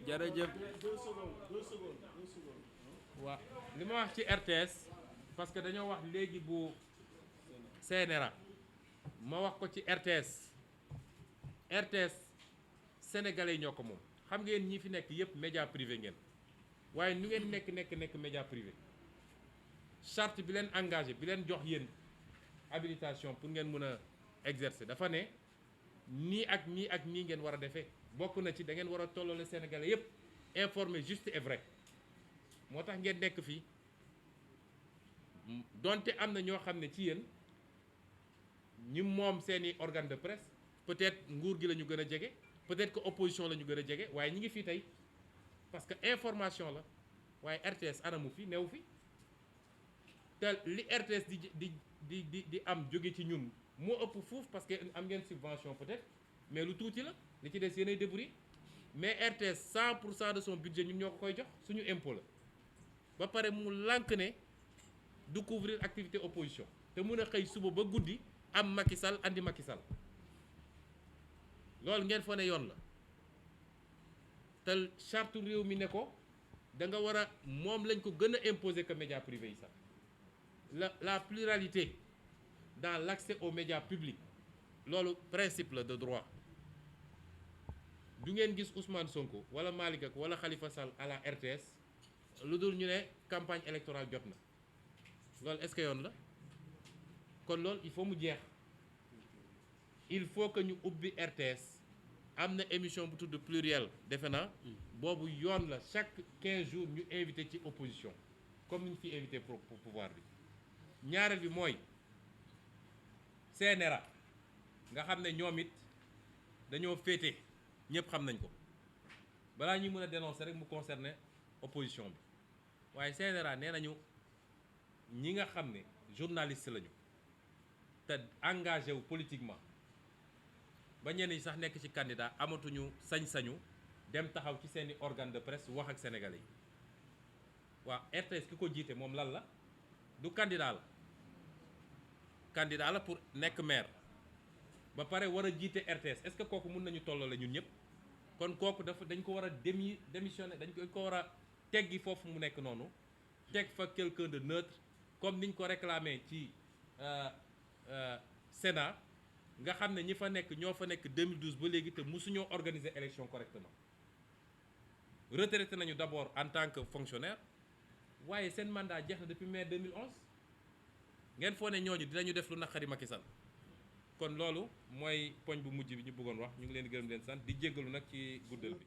jërëjëf. 2 secondes. waaw li ma wax ci RTS parce que dañoo wax léegi bu CNRA ma wax ko ci RTS sénégalais yi ñoo ko moom xam ngeen ñi fi nekk yëpp média privé ngeen waaye nu ngeen nekk média privé charte bi leen engagé bi leen jox yéen habilitation pour ngeen mën a exercer dafa ne nii ak nii ngeen war a defee bokk na ci da ngeen war a tolloole sénégalais yëpp informer juste et vrai moo tax ngeen nekk fii donte am na ñoo xam ne ci yéen ñi moom seeni organe de presse peut-être nguur gi la ñu gën a jege peut-être que opposition la ñu gën a jege waaye ñi ngi fii tey parce que information la waaye RTS anamu fi new fi te li RTS di am jóge ci ñun moo ëpp fuuf parce que am ngeen subvention peut-être mais lu tuuti la li ci des yéenay débrouiller mais RTS 100% de son budget ñun ñoo ko koy jox suñu impôt la ba pare mu lànk ne du couvrir activité opposition te mun a xëy suba ba guddi am Macky Sall andi Macky Sall loolu ngeen fa ne yoon la te charte réew mi ne ko da nga war a moom lañ ko gën a imposer que médias privés yi sax la pluralité dans l'accès aux médias publics loolu principe la de droit du ngeen gis Ousmane Sonko wala Malick Gakou wala Khalifa Sall à la RTS lu dul ñu ne campagne électorale jot na loolu est-ce que yoon la kon loolu il faut mu jeex il faut que ñu ubbi RTS am na émission bu tudd pluriel defe naa boobu yoon la chaque 15 jours ñu invité ci opposition comme ni ñu fi invité pour pouvoir bi ñaareel bi mooy CNRA nga xam ne ñoom it dañoo féete ñëpp xam nañ ko balaa ñuy mën a dénoncer rek mu concerner opposition bi waaye CNRA nee nañu ñi nga xam ne journaliste lañu te engagé wu politiquement ba ñenn ñi sax nekk ci candidat amatuñu sañ-sañu dem taxaw ci seeni organe de presse wax ak sénégalais yi waaw RTS ki ko jiite moom lan la du candidat la pour nekk maire ba pare war a jiite RTS est-ce que kooku mun nañu tollale ñun ñëpp kon kooku dañ ko war a démissionner dañ ko war a teggi foofu mu nekk noonu teg fa quelqu'un de neutre comme niñ ko réclamé ci Sénat nga xam ne ñi fa nekk ñoo fa nekk 2012 ba léegi te mosuñoo organiser élection correctement retraité nañu d'abord en tant que fonctionnaire waaye seen mandat jeex na depuis mai 2011 ngeen foo ne ñooñu dinañu def lu naqari Macky Sall kon loolu mooy poñ bu mujj bi ñu bëggoon wax ñu ngi leen di gërëm leen sant di jéggalu nag ci guddal bi